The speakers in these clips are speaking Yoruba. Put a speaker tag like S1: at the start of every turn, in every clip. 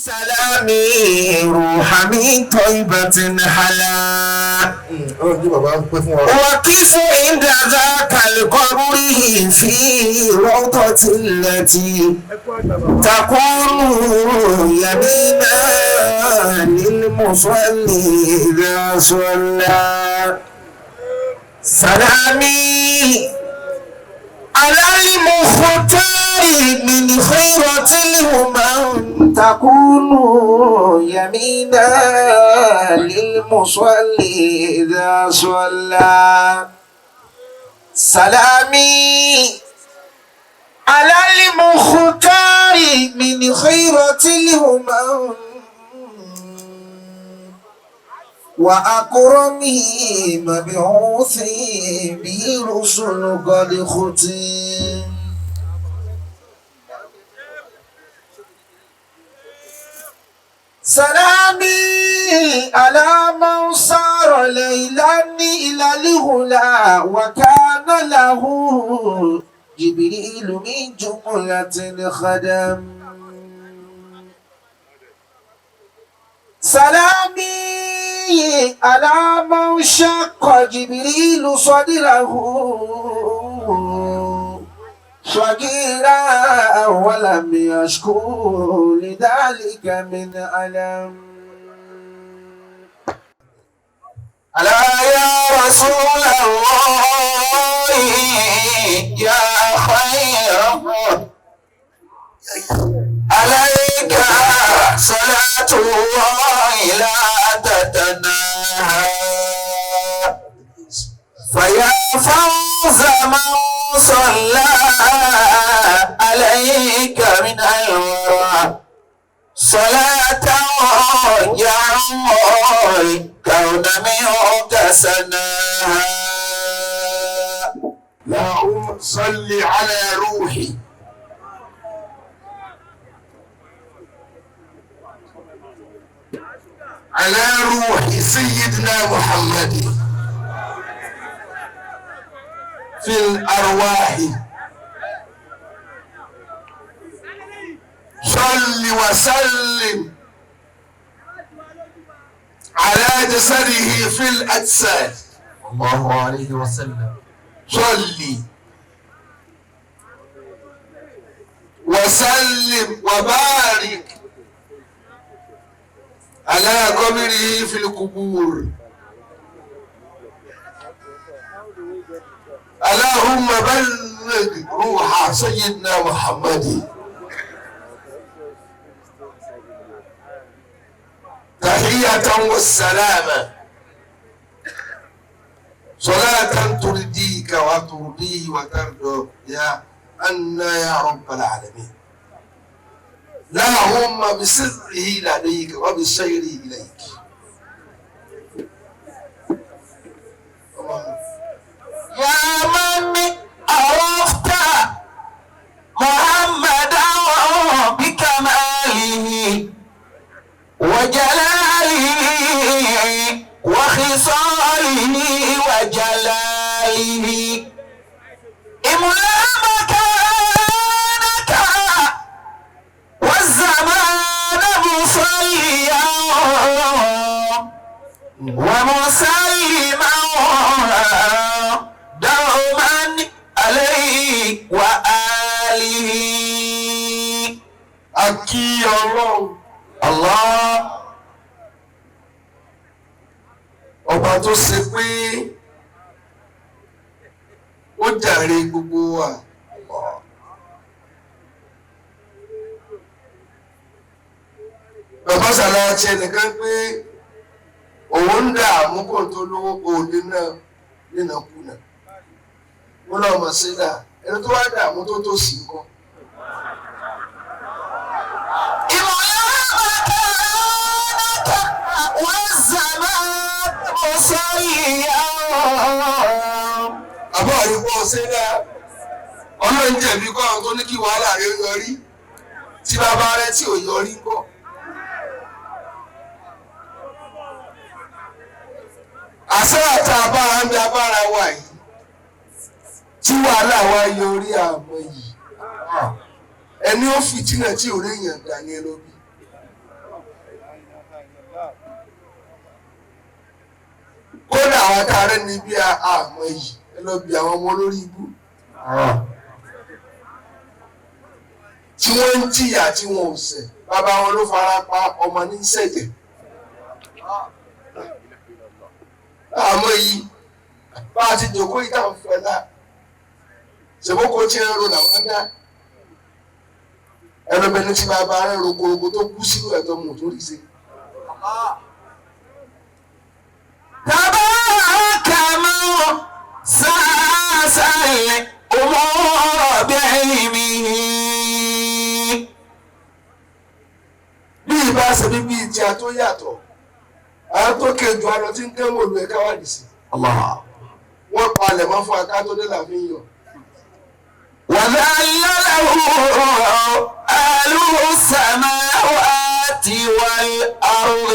S1: سلامي روح من طيبة حلا.
S2: Ọlọ́run jẹ́ bàbá ń pẹ́ fún wa.
S1: وقف عند ذاك القبر في روضة التي تكون يمينا للمصلي إذا صلى. سلامي على المختار من خيرة الأمم تكون يمينا للمصلي إذا صلى. سلامي على المختار من خيرة الأمم وأكرمه مبعوث به رسل قد ختم. سلامي على من صار ليلا إلى الهدى وكان له جبريل من جملة الخدم. سلامي على من شق جبريل صدره صغيرا ولم يشكو لذلك من ألم. ألا يا رسول الله يا خير عليك صلاة الله لا تتناهى فيا فوز من صلى عليك من الورى صلاة يا الكون منك سناها.
S2: اللهم صل على روحي على روح سيدنا محمد في الأرواح. صل وسلم على جسده في الأجساد.
S1: الله عليه وسلم.
S2: صل وسلم وبارك على قبره في القبور. اللهم بلغ روح سيدنا محمد تحية والسلامة صلاة ترضيك وترضيه وترضى يا أن يا رب العالمين. اللهم بسره لديك وبسيره إليك.
S1: يا من عرفت محمدا بكماله وجلاله وخصاله وجلاله املأ مكانك والزمان مصليا ومسلما دوما عليه وآله.
S2: Akí Ọlọ́run
S1: Allah
S2: ọba tó ṣe pé ó jàre gbogbo wa. Bàbá Sàlàtì ẹnìkan pé òun ń dààmú kò tó lówó òde náà nínàkúnà. Ó lọ́ọ́ mọ̀ sí dà ẹni tó wá dààmú tó tó sí nǹkan.
S1: املأ مكانك والزمان مصليا.
S2: Àbọ̀ àyíkọ́ ṣe dá Ọlọ́run jẹ̀bi kọ́ àwọn tó ní kí wàhálà rẹ̀ yọrí tí bàbá rẹ̀ tí ò yọrí ńkọ́. Àṣẹ àti àbára ń bẹ abára wa yìí tí wàhálà wa yọrí àmọ́ yìí ẹni ó fìtínà tí ò rí èèyàn dà ní ẹ lọ bí. Kódà àwọn tá a rẹ́ ní bí àmọ́ yìí ẹ lọ bí àwọn ọmọ olórí ibú. Tí wọ́n ń jìyà tí wọn ò ṣẹ̀, bàbá wọn ló fara pa ọmọ ní ṣẹ̀jẹ̀. Àmọ́ yìí bá a ti jòkó yìí tá à ń fẹ́ la ṣèbókò tí ń ro làwọn dá ẹlọbẹni tí bàbá rẹ rokoroko tó kú sínú ẹ̀tọ́ mú tó rí ṣe.
S1: تبارك من ساس الأمور بعلمه.
S2: Bí ìbá ṣe bíbí ìjà tó yàtọ̀ àwọn tó kejì àlọ tí ń kẹ́wọ̀n olú ẹ̀ka wà nìsí.
S1: الله.
S2: Wọ́n palẹ̀ mọ́ fún akátódé làfi ń yọ.
S1: وذلله أهل السماوات والأرض.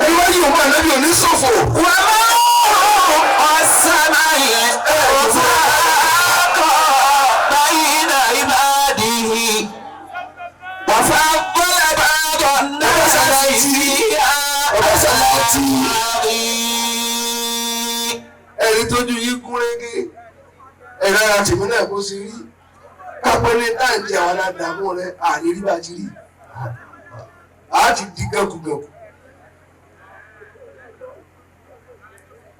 S2: Ẹni wáyé òun ànábì òní ṣòfò.
S1: ومن قسم الأرزاق بين عباده وفضل بعض الناس فيها على بعض.
S2: Ẹni tójú yín gún régé ẹ̀rọ ara tèmi náà kó sí rí kápẹ́ ní táǹtì àwọn aládàámú rẹ àrírí bá ti rí a ti di gẹ́kùgẹ́kù.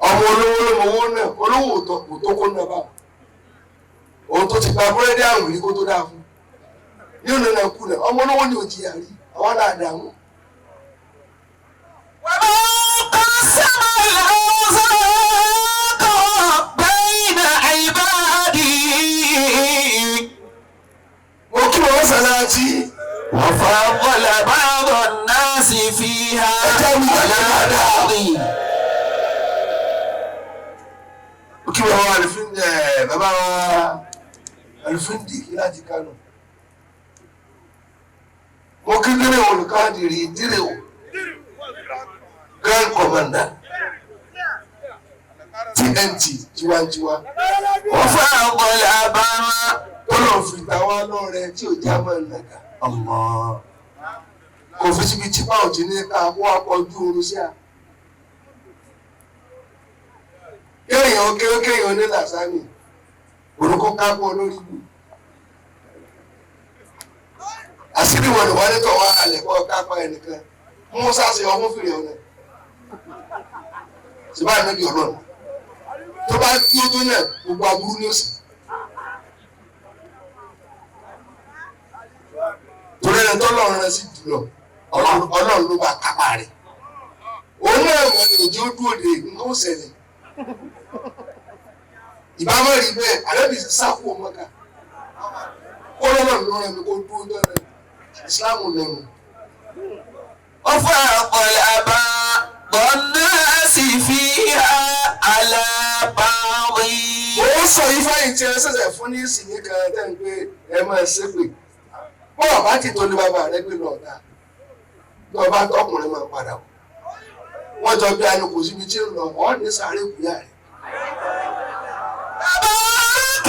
S2: Ọmọ olówó ló mọ owó náà, olówó ò tó kó náà báwọn òun tó ti gba búrẹ́dì àwìn rí kó tó dáa fún ní òun náà kú náà ọmọ olówó ni ò jìyà rí àwọn aládàámú.
S1: ومن قسم الأرزاق بين عباده
S2: Mo kí wọn sàlátì.
S1: وفضل بعض الناس فيها على بعض.
S2: Mo kí wọn àlùfín ẹ bàbá wa àlùfín dìkì láti Kánò. Mo kí dírè olùkádìrí dírè o grand commander TNT tiwantiwa.
S1: وفضل بعض
S2: Tọ́lọ̀ fi ta wá lọ́rẹ tí ò já mọ́ nàgà.
S1: الله.
S2: Kò fi síbi tí báwo ti ní ká kó akọjú oorun sí à. Kéèyàn kéèyàn kéèyàn ní làsámì orúkọ kápọ̀ olórí bù. Àṣírí wọn ìwà nítọ̀ wá alẹ̀ kọ́ kápá ẹnìkan. Musa ṣe ọmú fìrì ọ̀nà. Ṣùgbọ́n ànábì ọlọ́run. Tó bá dúró tó náà gbogbo aburú ní òsì. Torí ẹni tó lọ́run rẹ sí jùlọ ọlọ́run ló bá kápá rẹ̀. Òun náà wọ̀ ni òjò dúró de nǹkan ó ṣẹlẹ̀. Ìbámu rí bẹ́ẹ̀ ànábì sáfù ọmọka. Kó lọ́run ló rẹ̀ mi kó dúró dọ́rẹ̀. Ìsìláàmù lọ́run.
S1: وفضل بعض الناس فيها على بعض.
S2: Ó sọ ifá yìí tí ẹ ṣẹ̀ṣẹ̀ fún ní ìsìn kan tẹ́ ń pé ẹ máa ṣépè. Bọ́ọ̀ bá ti tó ní bàbá rẹ gbé lọ ọ̀tá. Bí ọba tọkùnrin máa padà wọ̀. Wọ́n jọ bí anu kò síbi tí ń lọ, ọ́ ní sáré kúyà rẹ̀.
S1: تبارك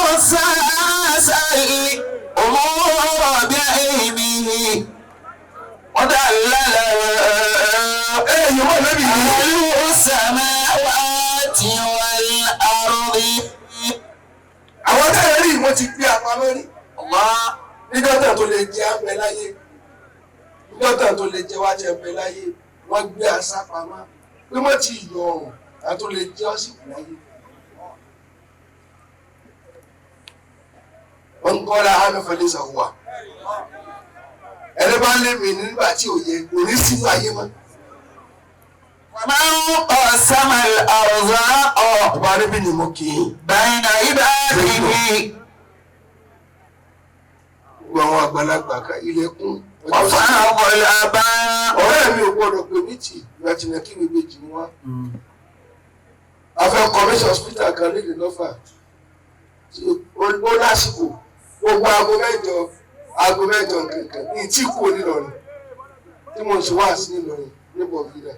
S1: من ساس الأمور بعلمه وذلل
S2: Ẹ̀yin wọ́n lẹ́bi yìí.
S1: أهل السماوات والأرض.
S2: Àwọn tẹ́lẹ̀ rí wọ́n ti gbé apamọ́ rí.
S1: الله.
S2: Níjọ́ tẹ̀ tó lè jẹ́ abẹ láyé. Níjọ́ tẹ̀ tó lè jẹ́ wá jẹ́ abẹ láyé. Wọ́n gbé àṣà pamọ́. Pé wọ́n ti yọ ọ̀rùn àti tó lè jẹ́ ọ̀sìnkú láyé. Wọ́n ń kọ́ra hánúfẹ́lẹ́ sàwùwà. Ẹni bá lé mi nígbà tí ò yẹ kò ní sínú ayé mọ́.
S1: ومن قسم الأرزاق
S2: Ọba arábì ni mo kì í.
S1: بين عباده.
S2: Gbogbo àwọn àgbàlagbà ká ilẹ̀kùn.
S1: وفضل بعض.
S2: Ọ̀rẹ́ mi ò gbọ́dọ̀ pé méjì ìgbà tí nàkí mi méjì ni wá. A fẹ́ commission hospital kan lédè lọ́fà. Tí ó lásìkò gbogbo aago mẹ́jọ nkankan ní tí kú onílọrin tí mo ń ṣe wáàsí nílọrin ní bọ̀fìlà.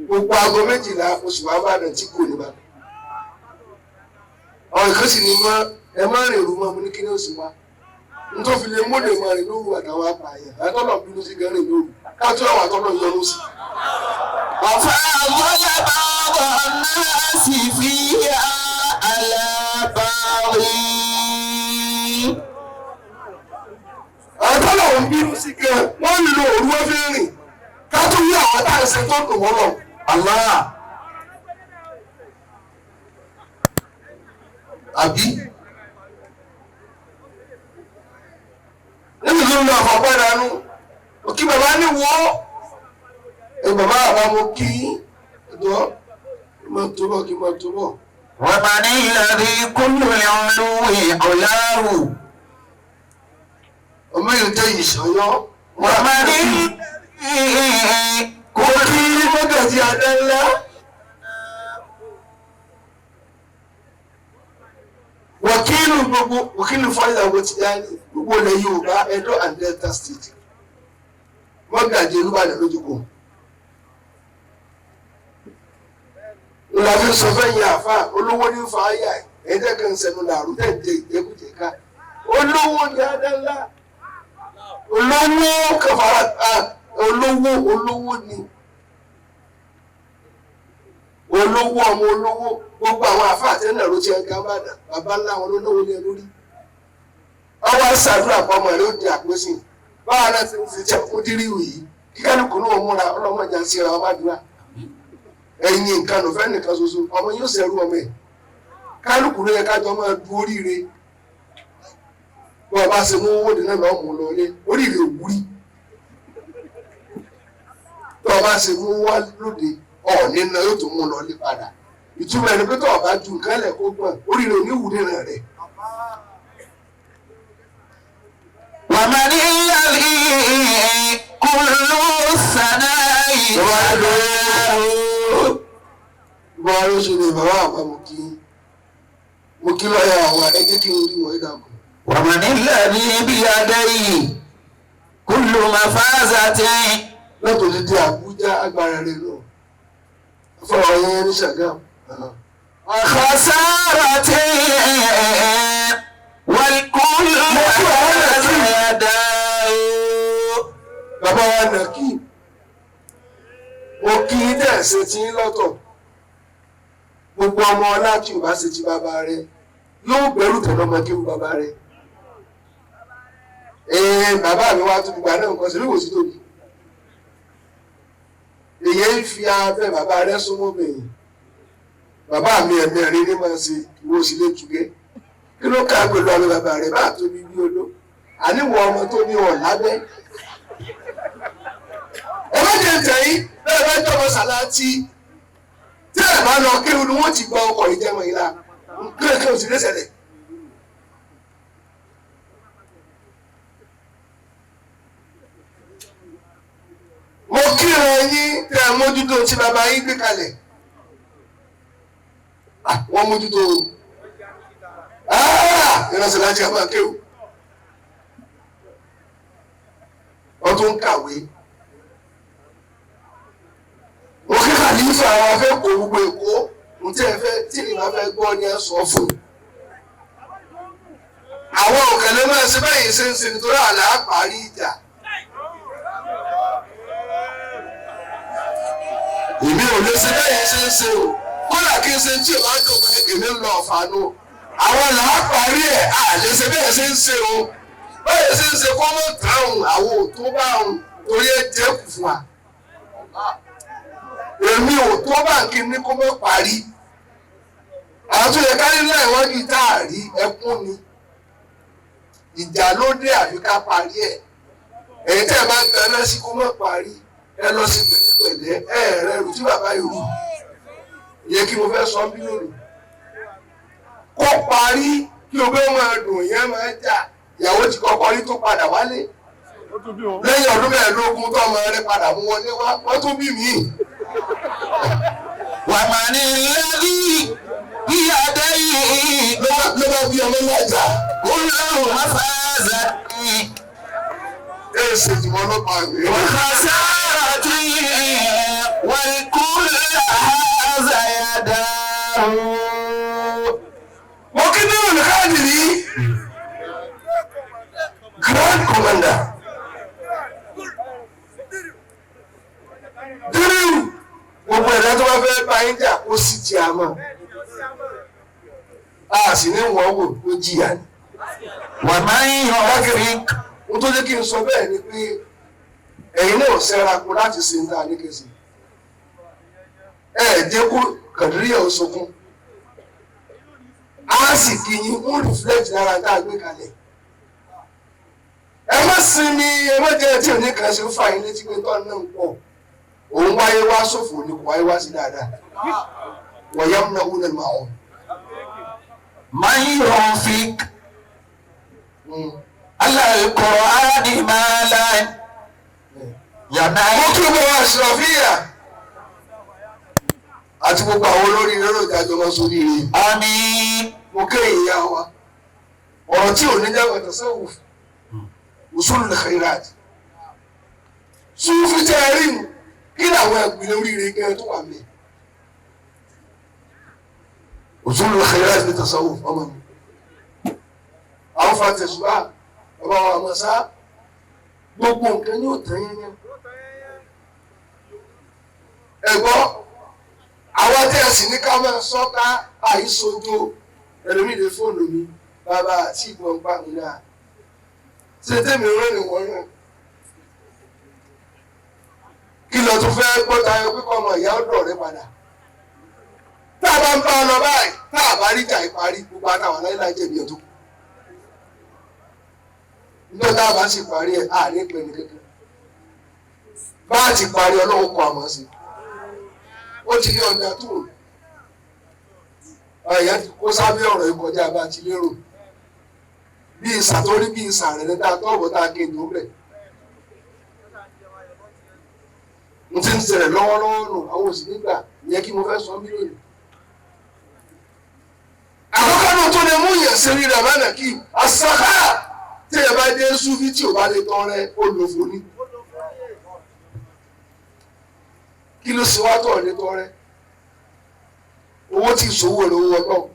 S2: Gbogbo aago 12 oṣù wa bá dàn tí kú oníbàdàn. Ọ̀rẹ́ kan sì ní mọ́ ẹ má rìn òru mọ́ mo ní kí ni ó sì wá. Nítorí fi lè múlẹ̀ máa rìn lóru àtàwọn apààyàn àtọ́nà bínú sí gan rìn lóru káàtó àwọn àtọ́nà yọnu sí.
S1: وفضل بعض الناس فيها على بعض.
S2: Àtọ́nà òun bínú sí gan wọ́n ń lo òru wọ́n fi ń rìn káàtó yí àwọn tá à ń ṣe tó dùn wọ́n lọ.
S1: Allah.
S2: Àbí níbi tó ń lọ àfọ̀pẹ́ dànù òkè bàbá ní wọ́ ẹ bàbá àbá mo kí ẹ̀dọ́ kí máa tó bọ̀ kí máa tó bọ̀.
S1: ومن الذي كل العلو علاه.
S2: Ọmọ yìí tẹ ìṣọyọ.
S1: ومن الذي
S2: Kò kí mọ́gàjì adé ńlá. Wàkílù gbogbo wàkílù fáyà wo ti dání gbogbo ilẹ̀ Yorùbá Edo and Delta State. Mọ́gàjì Olúbàdàn lójúkò. Ńlá fi sọ fẹ́yìn àfa olówó ní fa ayà ẹ̀jẹ̀ kan sẹnu làrú tẹ̀ ń jẹ ìjẹkújẹ ká. Olówó ní adé ńlá. Olówó kẹfàrà olówó olówó ni olówó ọmọ olówó gbogbo àwọn àfáà tẹ́lẹ̀ ló ti ẹ̀ka bàdà bàbá ńlá wọn ló náwó lé lórí. Ọwọ́ àṣàdúrà pọmọ rẹ ó di àpèsè báwa náà ti ń fi jẹ́ kó dírí yìí kí kálukú náà múra ọlọ́mọdé àti ìra ọmọ àdúrà ẹ̀yìn nǹkan ló fẹ́ nìkan ṣoṣo ọmọ yóò ṣẹrú ọmọ ẹ̀ kálukú ló yẹ kájọ máa du oríire bí wọn bá ṣe mú owó dènà lọ́ọ́ mú lọ ilé oríire òwúrí bí wọn bá ṣe mú wá lóde ọ̀ọ́ni náà yóò tún mú lọ ilé padà ìtumọ̀ ẹni pé tó ọba ju nǹkan lẹ̀ kó gbọ̀n oríire òní wù nínú rẹ̀.
S1: ومن الذي كل الثناء علاه.
S2: Bọ́ ló ṣe lè bàbá àbá mo kí mo kí lọ́ọ̀yà àwọn ẹ jẹ́ kí n rí wọn ìdàgbọ́.
S1: ومن الذي بيديه كل مفازة.
S2: Lọ́tò dídí Àbújá agbára rẹ̀ lọ fọwọ́ yẹn ní Ṣàgámù.
S1: وخسارة والكل يداه.
S2: Bàbá wa nà kí mo kí dẹ̀ ṣe ti ń lọ́tọ̀ gbogbo ọmọ ọlá tí ò bá ṣe ti bàbá rẹ̀ yóò gbẹ́rù tẹ̀lé ọmọ kí ó bàbá rẹ̀. Ee bàbá mi wá tóbi gbà náà nǹkan sí wíwò sí tóbi. Èyí ń fi abẹ́ bàbá rẹ̀ súnmọ́ bẹ̀yìn. Bàbá mi ẹ̀mẹ́rin ní máa ṣe ìwọ sí lè túgẹ́. Kí ló kà pẹ̀lú abẹ́ bàbá rẹ̀ bá tóbi bí oló? Àníwọ̀ ọmọ tó ní ọ̀ lábẹ́. Ẹ má jẹ tẹ̀yìn bẹ́ẹ̀ bá jọmọ sàláàtì. Tí ẹ̀ bá lọ kéwù ni wọ́n ti gba ọkọ̀ ìjẹun ìlà. Nǹkan kan ò sì lẹ́sẹ̀lẹ̀. Mo kíran yín tẹ ẹ mójútó tí bàbá yín gbé kalẹ̀. Wọ́n mójútó o. Ìránṣẹ́ láti àmà kéwù. Wọ́n tún ń kàwé. Mo kí kàlífà àwọn afẹ́ kó gbogbo Èkó. Mo tí ẹ fẹ́ tí ìbá fẹ́ gbọ́ ni ẹ sọ fún un. Àwọn òkèlè máa ṣe báyìí ṣe ń ṣe nítorí àlá parí ìjà. Èmi ò lè ṣe báyìí ṣe ń ṣe o. Kódà kí n ṣe tí ò bá dùn mọ́ èmi ń lọ ọ̀fà nu. Àwọn là á parí ẹ̀ à lè ṣe bẹ́ẹ̀ ṣe ń ṣe o. Báyìí ṣe ń ṣe kọ́ mọ́ táwọn àwọn ò tó bá òun torí ẹ jẹ́ kù fún wa. Èmi ò tó bá kí n ní kó mọ́ parí. Àwọn tó yẹ ká nínú ìwádìí tá a rí ẹkún ni. Ìjà ló dé àfi ká parí ẹ̀. Èyí tẹ́ ẹ máa ń tẹ ẹ lọ́sí kó mọ́ parí. Ẹ lọ sí pẹ̀lẹ́pẹ̀lẹ́ ẹ rẹ rù tí bàbá yìí rù. Ìyẹn kí mo fẹ́ sọ bí lónìí. Kó parí kí o bẹ́ máa dùn yẹn máa jà. Ìyàwó ti kọ́kọ́ rí tó padà wálé. Lẹ́yìn ọdún mẹ́ẹ̀ẹ́dógún tó ọmọ rẹ padà mú wọlé wá, wọ́n tún bí mi.
S1: ومن الذي بيديه
S2: Ló bá bí ọmọ lájà.
S1: كل مفازة
S2: Ẹ ṣe ìmọ̀ ọlọ́pàá mi.
S1: وخسارة والكل هذا يداه.
S2: Mo kí nínú káàdì rí. Commander. Dúró gbogbo ẹ̀dá tó bá fẹ́ bá yín jà ó sì ti àmọ́. A sì ní wọ́n wò ó jìyà ni.
S1: ومن يوفق
S2: Ohun tó jẹ́ kí n sọ bẹ́ẹ̀ ni pé ẹ̀yin náà sẹ́ra kó láti ṣe ń dá ní kẹsì. Ẹ jẹ́ kó kàdíríyà ó sunkún. A sì kí yín ń reflect lára tá a gbé kalẹ̀. Ẹ má sinmi, ẹ má jẹ́ tí òní kan ṣe ń fà yín létí pé tọ́ náà ń pọ̀. Òun wáyé wá ṣòfò ni kò wáyé wá sí dáadáa. Wọ̀nyá ń náwó lẹ́nu àwọn.
S1: من ينفق على القرآن مالا
S2: Mo
S1: ينال
S2: kí gbogbo wa ṣàfihàn àti gbogbo àwọn olórí lọ́rọ̀ ìdájọ́ wọn sórí rẹ̀.
S1: آمين
S2: Mo ké ìyá wa ọ̀rọ̀ tí ò ní jáwé tasawuf usulul khairat Súfì tẹ́ ẹ rí nu kí làwọn ẹ̀gbìn oríire gan tó wà mí. Usulul khairat ní tasawuf ọmọ mi. Àwọn fa tẹ̀sùbá bàbá wa àmọ́ sá gbogbo nǹkan yóò tán yẹn yẹn. Ẹ̀gbọ́n àwọn tí a sì ní ká máa sọ́ká àìsójó ẹlòmíì lè fóònù mi bàbá àti ìbọn pa mi náà ṣe tèmi rán ni wọ́n rán kí lọ tún fẹ́ gbọ́ tayọ pípọ̀ ọmọ ìyá ọ̀dọ̀ rẹ padà tá a bá ń bá ọ lọ báyìí tá a bá rí ìjà ìparí gbogbo àtàwọn aláìláì jẹ̀bi ẹ̀ tó kù níjọ́ tá a bá sì parí ẹ̀ àárín pẹ̀lú kankan bá a ti parí ọlọ́run kọ àmọ́ sí i ó ti ní ọjà tó ọ̀yà ti kó sábẹ́ ọ̀rọ̀ ìkọjá bá ti lérò bí ìsà tó rí bí ìsà rẹ̀ níta tọ́ọ̀bù tá a kéde ó bẹ̀. n ti ń ṣẹlẹ̀ lọ́wọ́lọ́wọ́ nù àwọn òsì nígbà ìyẹn kí mo fẹ́ sọ mí lónìí. Àkọ́kọ́ náà tó lè mú yẹn ṣe rí rẹ̀ mọ́nà kí àṣàkà tí ẹ bá dé súfì tí ò bá lè tọrẹ ó lò fún ni. Kí ló ṣe wá tọ̀ ní tọrẹ? Owó tí ìṣòwò rẹ̀ owó ọlọ́run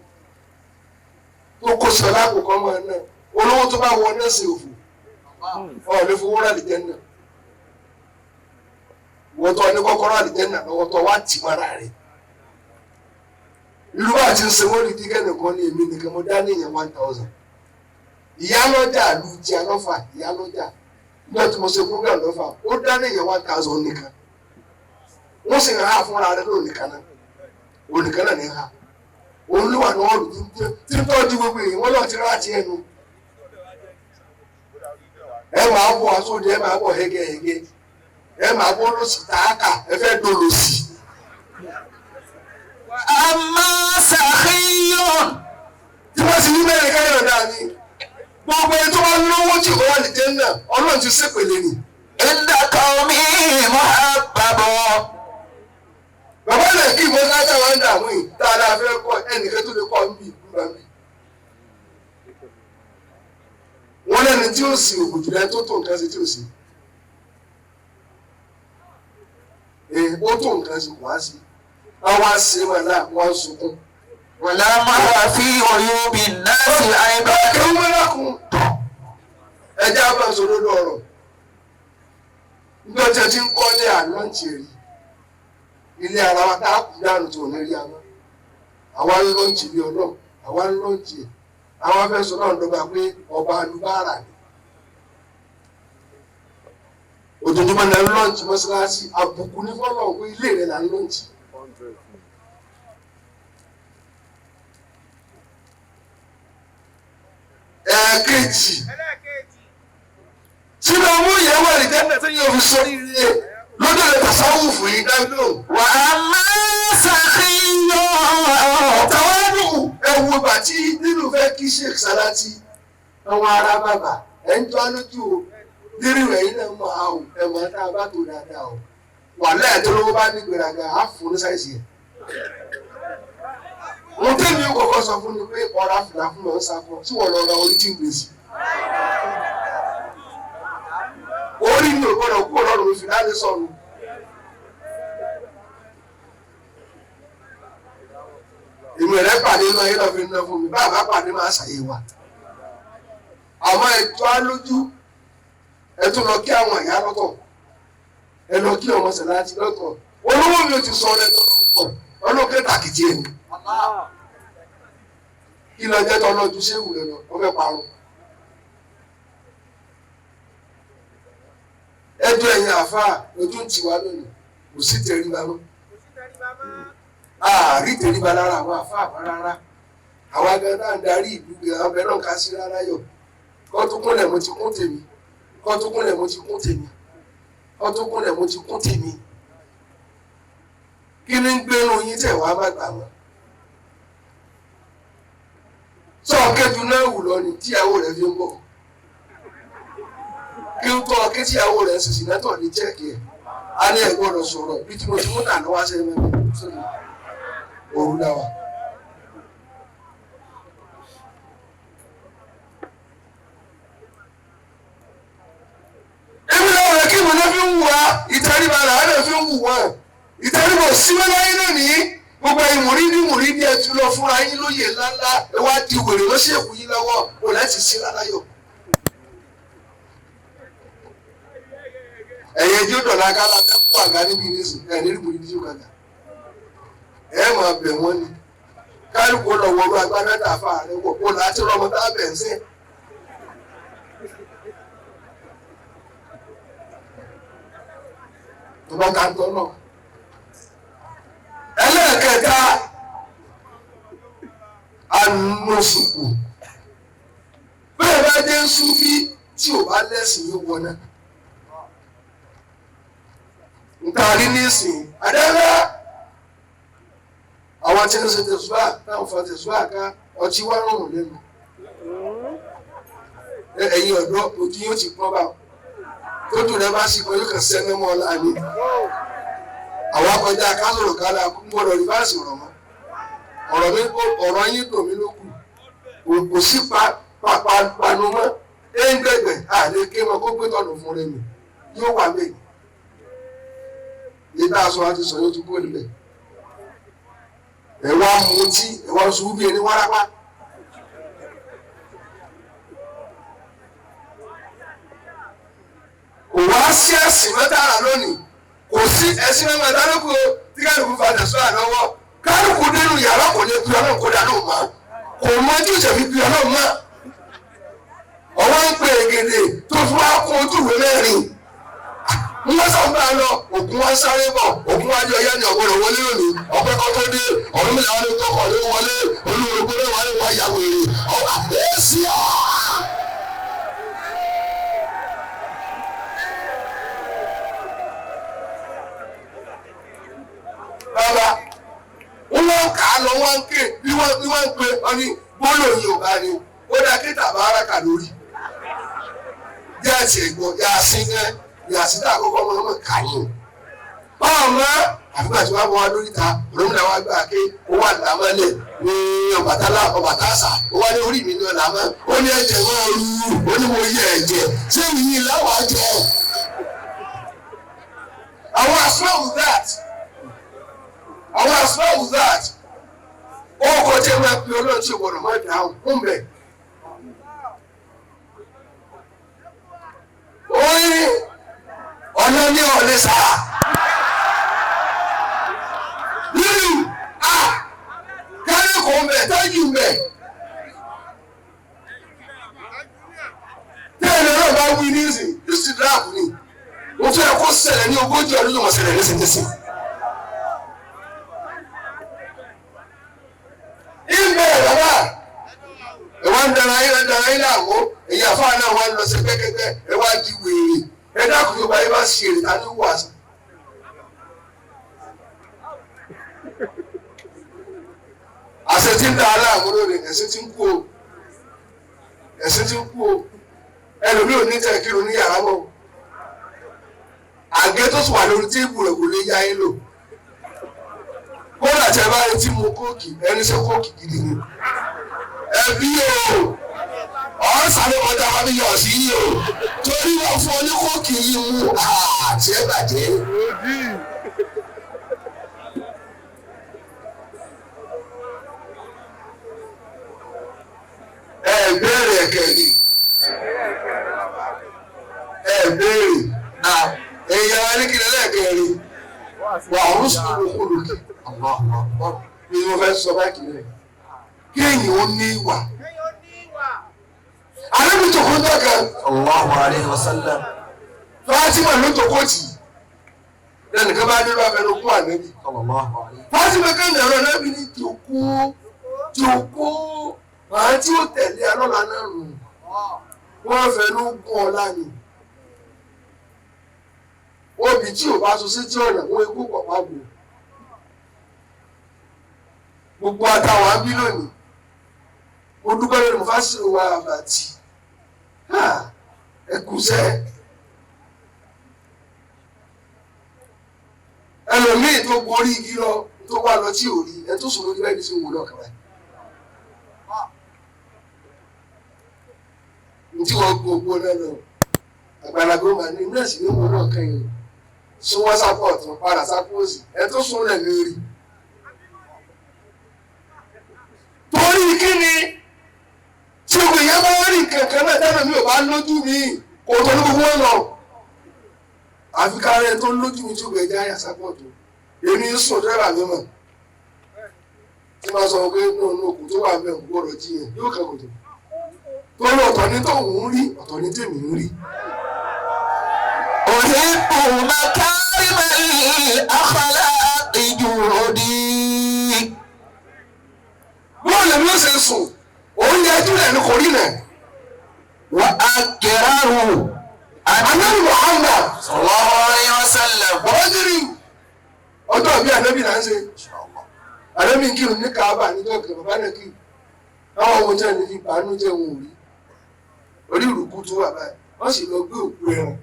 S2: tó kó sọ lákòókò ọmọ náà olówó tó bá wọ náà ṣe òfò ọ̀ lè fowó rà lè jẹ́ náà wọ́n tọ́ ní kọ́kọ́rọ́ àlìjẹ́nà lọ́wọ́ tọ́ wá tì mọ́ra rẹ̀. Irú bá ti ń ṣe wọ́n rí dígẹ́ nìkan ní èmi nìkan mo dá níyẹn 1000. Ìyálọ́jà lu ti alọ́fà ìyálọ́jà nígbà tí mo ṣe program lọ́fà ó dá níyẹn 1000 nìkan. Wọ́n sì ń ha fúnra rẹ̀ lónìkan náà. Onìkan náà ní ha. Òun ló wà ní ọ̀rùn tí ń tọ́jú gbogbo èyí wọ́n lọ́ọ́ ti rá ti ẹnu. Ẹ máa bọ̀ aṣọ́jú ẹ máa bọ̀ hẹ́gẹ́hẹ́gẹ́ ẹ máa bọ́ lọ́sì tààkà ẹ fẹ́ dolòsì.
S1: أما سخي
S2: Tí wọ́n ti ní mẹ́rin káyọ̀ dáa ni gbogbo ẹni tó bá lówó tí kò wà ní jẹ́ náà ọlọ́run ti ṣépèlè ni.
S1: عند قومه محبب
S2: Bàbá rẹ̀ kí ìbọn kájà wá ń dààmú yìí tá a dáa fẹ́ kọ́ ẹnìkan tó lè kọ́ ń bì ìgbà mi. Wọ́n lẹ́ni tí ó sì òkú jùlọ ẹni tó tó nǹkan ṣe tí ò sí. Ee ó tó nǹkan ṣe kò wá sí. Wọ́n wá sí màlá wọ́n sunkún.
S1: ولما في عيوب الناس عيبا
S2: Ẹ̀rú mẹ́rẹ̀kùn ẹjẹ́ abáṣọ lórí ọ̀rọ̀. Nígbà tí ẹ ti ń kọ́lé àlọ́ǹtì rí, ilé ara wa tá a kú dànù tó ní rí àná. Àwa ń lọ́ǹtì bí ọlọ́run, àwa ń lọ́ǹtì ẹ̀. Àwa fẹ́ sọ náà dọ́gba pé ọba alubára ni. Ojoojúmọ́ ni a ń lọ́ǹtì mọ́ṣáláṣí, àbùkù ní fọ́lọ́ pé ilé rẹ̀ là ń lọ́ǹtì. Ẹ̀ẹ̀kejì sínú ọmú ìyàwó àlìjẹ́nà tí yóò fi sọ ire lọ́dọ̀ rẹ̀ tàṣáwùfù yìí dáńdó.
S1: وأما سخي
S2: Tàwádùn ẹ̀wù ìgbà tí nínú fẹ́ kí Sheikh Salati àwọn ará bàbà ẹ̀ ń jọ́ lójú o nírú rẹ̀ yìí náà mọ̀ àwò ẹ̀wọ̀n tá a bá tó dáadáa o. Wà lẹ́ẹ̀ tó lówó bá ní gbèrágà á fún ní sáìsì ẹ̀. Mo tẹ́mi kọ̀kọ́ sọ fún mi pé ọ̀rá fìlà fún mi ọ̀ ń sakọ tí wọ́n lọ ra orí tí ń gbèsè. Orí mi ò gbọ́dọ̀ kú ọlọ́run mi fìlà lè sọnù. Èmi rẹ̀ pàdé náà yìí lọ fi ná fún mi bàbá pàdé máa ṣàyè wa. Àmọ́ ẹjọ́ á lójú tún lọ kí àwọn ìyá lọ́tọ̀, ẹ lọ kí ọmọ sẹ̀láàtì lọ́tọ̀. Olówó mi ò ti sọ ọ́ lọ́tọ̀, ọlọ́kẹ́ tàkìtì ẹ̀ ní. Kí lọ jẹ́ tọ́lọ́jú séwù rẹ̀ lọ, wọ́n fẹ́ parun. Ẹjọ́ ẹ̀yin àáfàá ojú ń tiwa lónìí, kò sí tẹríba mọ́. Àárí tẹríba lára àwọn àáfàá mọ́ rárá. Àwa gan náà ń darí ìlú gan, ọbẹ̀ náà ká sí rárá yọ. Kọ́ tó kúnlẹ̀ mo ti kún tèmi, kọ́ tó kúnlẹ̀ mo ti kún tèmi, kọ́ tó kúnlẹ̀ mo ti kún tèmi. Kí ni ń gbénu yín tẹ̀ wá má gbà mọ́? Sọ kẹ́jú náà wù lọ ni tíyàwó rẹ̀ fi ń bọ̀. Kí n tọ́ kí tíyàwó rẹ̀ sì sì nátọ̀ ní jẹ́ẹ̀kì ẹ̀. A ní ẹ̀ gbọ́dọ̀ sọ̀rọ̀ bí tí mo ti mú tà lọ́wọ́ ṣe mẹ́rin sórí òru náà wà. Èmi náà rẹ̀ kí mo náà fi ń wù wá ìtẹríba làwọn náà fi ń wù wọ́n. Ìtẹríba ò sí mọ́ láyé lónìí. Gbogbo ẹ̀yin mùrídìí mùrídìí ẹ ti lọ fúnra yín lóye ńláńlá, ẹ wá di wèrè lọ́sẹ̀kù yín lọ́wọ́ kò láti sí láláyọ̀. Ẹ̀yẹ tí ó dọ̀la kálá fẹ́ kó àga níbi nísìn ẹ̀ ní mùrídìí tí ó kàgà. Ẹ máa bẹ̀ wọ́n ni. Kálukú lọ wọlé agbádá tàfà rẹ wọ̀ kó láti rọmọ tá a bẹ̀ ń sìn. Tó bá ká ń tọ́ náà. Ẹlẹ́ẹ̀kẹta, anúsùkù. Bẹ́ẹ̀ bá dé súfí tí ò bá lẹ́sìn yóò wọná. Ntaari nísìn, àdáńgá àwọn tí ń ṣe tẹ̀sùbá táwọn fa tẹ̀sùbá ká ọtí wá rùn lẹ́nu. Ẹ̀yin ọ̀dọ́ ojú yóò ti pọ́n báwọn. Tójú rẹ bá sì pọ́n yóò kàn sẹ́nu mọ́ ọ láàánú. Àwọn akọjá kásòrò kálá gbọ́dọ̀ rí báàsì ọ̀rọ̀ mọ́. Ọ̀rọ̀ mi ọ̀rọ̀ yín dùn mí ló kù. Kò sí panu mọ́. Éńgbẹ̀gbẹ̀ àlè ké wọn kó gbé tọ̀nù fún rẹ mi. Yóò wà mí. Yìí tá a sọ àti sọ yóò ti kú nílẹ̀. Ẹ wá mutí, ẹ wá ṣubú bí ẹni wárápá. Kò wá sí ẹ̀sìn mẹ́tàlá lónìí. Kò sí ẹ̀sìn mẹ́tàlá lóko tí kálukú fa tẹ̀sán àlọ́wọ́. Kálukú nínú yàrá kò lè pe Ọlọ́run kó dáná mọ́. Kò mọ tí òṣèlú fi pe Ọlọ́run mọ́. Ọwọ́ ń pe ègèdè tó fún wa kún ojú ìwé mẹ́rin. Wọ́n sọ fún wa lọ, ògùn wa sáré bọ̀, ògùn wa jọ yá ni ọ̀gbọ́dọ̀ wọlé òní. Ọ̀pẹ́ kan tó dé, ọ̀run mi làwọn tó kọ̀ ló wọlé, olúwo ló wọlé wọ́n ya wèrè. Èsì ọ̀. Bàbá, wọ́n kà á lọ, wọ́n ń ké, bí wọ́n ń pe, wọ́n ní gbólóhùn Yorùbá ni, ó dá kí tàbáràkà lórí. Jẹ́ àti ẹ̀gbọ́n, yà á sí gẹ́, yà á sí tá àkọ́kọ́ ọmọ ọmọ kà yín. Ọmọ àfígbà tí wọ́n bọ́ wá lórí ta, òrùnmìlà wá gbà ké, ó wà lámọ́lẹ̀ ní Ọbàtálá, Ọbàtásà, ó wá ní orí mi ní ọ̀làmọ́, ó ní ẹ̀jẹ̀ máa rú, ó ní mo yẹ ẹ̀jẹ̀, ṣé ìyìn láwàá jẹ? Àwọn asọ́wù that. Àwọn asọ́wù that. Ó kọ́ tí ẹ máa pe Ọlọ́run tí ò gbọ́dọ̀ máa dáhùn ń bẹ̀. Oyin ọ̀nà ní ọ̀lẹ́ sá. Nínú a kárí kò ń bẹ̀ tọ́jú ń bẹ̀. Tẹ́lẹ̀ náà bá wí nísìn, nísìn dráàpù ni. Mo fẹ́ kó ṣẹlẹ̀ ní ogójì ọdún tó mọ̀ ṣẹlẹ̀ nísìnyìísìn. Ìbẹ̀ bàbá ẹ wá ń dara yín ń dara yín láàmú, èyí àfáà náà wá ń lọ sí kẹ́kẹ́kẹ́, ẹ wá di wèrè. Ẹ dákun yóò bá yín bá ṣe èrè ta ní wà sí. Àṣẹ tí ń da aláàmú lónìí, ẹ̀sìn tí ń kú o. Ẹ̀sìn tí ń kú o. Ẹlòmíì ò ní tẹ̀ kírun ní yàrá mọ́. Àgé tó sì wà lórí téèbù rẹ̀ kò lè yá yín lò. Kódà tí ẹ bá retí mu kóòkì, ẹni ṣe kóòkì gidi ni. Ẹbí o, ọ̀hún sáré kọjá wa bí yọ̀ sí yìí o. Torí wọ́n fún ọ ní kóòkì yìí mú àti ẹ bàjẹ́. Ẹ bẹ̀rẹ̀ kẹ̀lé. Ẹ Béèrè èèyàn alékìlẹ̀ lẹ́ẹ̀kẹrin wà ó sùn kúlùkì ni mo fẹ́ sọ báyìí rẹ̀ kéèyàn ó ní ìwà. Ànábì jòkó dọ́kan.
S1: Allahu alayhi wa sallam.
S2: Fátímà ló jòkó tì í. Lẹ́nìkan bá dé bá fẹ́ ló kún ànábì.
S1: Sallallahu alayhi.
S2: Fátímà kan nàró ànábì ní jòkó jòkó màá tí ó tẹ̀lé alọ́la náà nù. Wọ́n fẹ́ ló gún ọ̀la ni. Obì tí ò bá so sétí ọ̀nà wọ́n ikú pọ̀ pàbò. Gbogbo àtàwọn á bí lónìí. Mo dúpẹ́ lórí mo fásitì wa àbàtì. Ẹ kúṣẹ́. Ẹlòmíì tó gorí igi lọ tó wà lọ tí ò rí ẹ tó sùn lórí bẹ́ẹ̀ ní sí wò lọ́kàn báyìí. Ntí wọ́n gbọ́ ògbó náà lọ àgbàlagbà ó máa ní nọ́ọ̀sì ní wò lọ́kàn yìí sún wọ́n sápọ̀ ọ̀tún padà sápọ̀ òsì ẹ tó sùn lẹ̀ lórí. Torí kí ni tí o yẹ bá rí kankan náà dáná mi ò bá lójú mi kò tó ní gbogbo wọn lọ. Àfi kárẹ́ tó lójú mi tí o gbẹ̀jẹ̀ àyà sápọ̀ tó èmi ń sùn dírẹ́bà mi mọ̀ tí máa sọ pé nínú òkú tó wà mẹ́ òkú gbọ́dọ̀ jí yẹn yóò kẹ́ kòtò torí ọ̀tọ̀ ní tóun ń rí ọ̀tọ̀ ní tèmi ń rí.
S1: أحب مكارم الأخلاق جهدي.
S2: Bóòlù lèmi ó ṣe sùn òun yẹ ẹjú rẹ̀ ní kò rí nẹ̀.
S1: وأكره
S2: Ànábì Muhammad
S1: صلى الله عليه وسلم.
S2: bàbá jírí ọjọ́ bí ànábì là ń ṣe. Ànábì ń kírun ní Kaaba níjọ́ kan bàbá náà kírun. Àwọn ohun tí wọ́n ní fi bàánú jẹ́ wọn ò rí. Orí ìrùkú tó wà báyìí wọ́n sì lọ gbé òkú ẹran.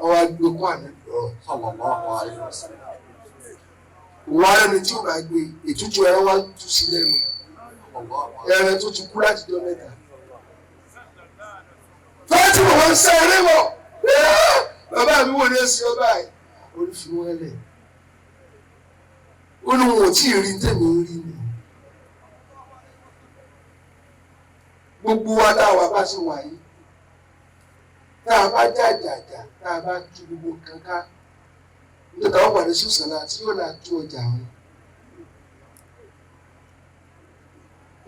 S2: Àwọn agbèkú ànábì lọ́rùn.
S1: صلى الله عليه وسلم.
S2: Òun ara ẹni tí ò bá gbé ètùtù ẹran wá tú sí lẹ́nu. Ẹran tó ti kú láti jọ mẹ́ta. Fẹ́ẹ́tì mò ń sẹ́ eré wọ̀. Bàbá mi wò ní ẹsẹ̀ ọba yìí. Orí fi wọ́n lẹ̀. Ó ní wọn ò tí ì rí tèmi ń rí ni. Gbogbo wa tá a wà bá ṣe wà yìí. Tá a bá jàjàjà, tá a bá tú gbogbo nǹkan ká. Nígbà táwọn pàdé Sùsànà tí yóò náà tú ọjà wọn.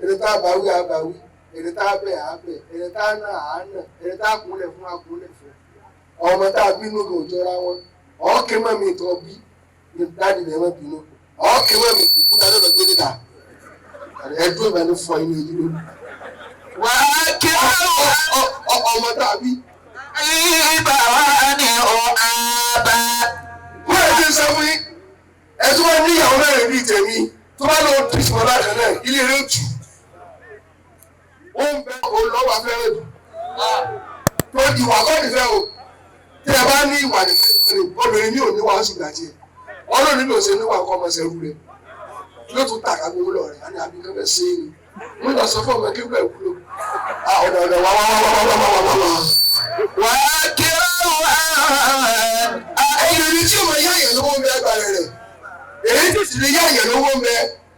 S2: Ẹni tá a bá wí, a bá wí. Ẹni tá a bẹ̀, a bẹ̀. Ẹni tá a nà, a nà. Ẹni tá a kúnlẹ̀ fún, a kúnlẹ̀ fún. Ọmọ tá a bínú kò jọra wọn. Ọ̀ọ́kẹ́ mọ́ mi tó bí ní dáàdì mi ẹ má bínú. Ọ̀ọ́kẹ́ mọ́ mi òkúta lọ́dọ̀ gbé níta. Ẹdún ìbá ní fọ inú ojú lónìí.
S1: وأكره
S2: Ọmọ tá a bí.
S1: إبواني أبا.
S2: Wọ́n ẹ̀ ti sọ fún yín. Ẹ tó bá ní ìyàwó mẹ́rin bíi tèmi tó bá lọ tìṣ mọ́ bákan náà ilé rẹ̀ tù. Ó ń bẹ olówó afẹ́rẹ́ jù. Tó ìwà kọ́ nìfẹ́ o. Tí ẹ bá ní ìwà nìfẹ́ ìwọ ni obìnrin mi ò níwà ó sì gbà tiẹ̀. Ọlọ́run mi ò ṣe níwà kọ́ ọmọ ṣẹrú rẹ̀. Yóò tún tàkà gbowó lọ rẹ̀ àní àbí kẹ́kẹ́ ṣe é ni. Mo lọ sọ fún ọmọ kéwẹ́ wúlò. Ọ̀dọ̀ ọ̀dọ̀ wá wá wá wá wá wá wá wá.
S1: وأكره
S2: Obìnrin tí ó máa yá àyàn lówó ń bẹ agbára rẹ̀. Èyí tó sì lè yá àyàn lówó ń bẹ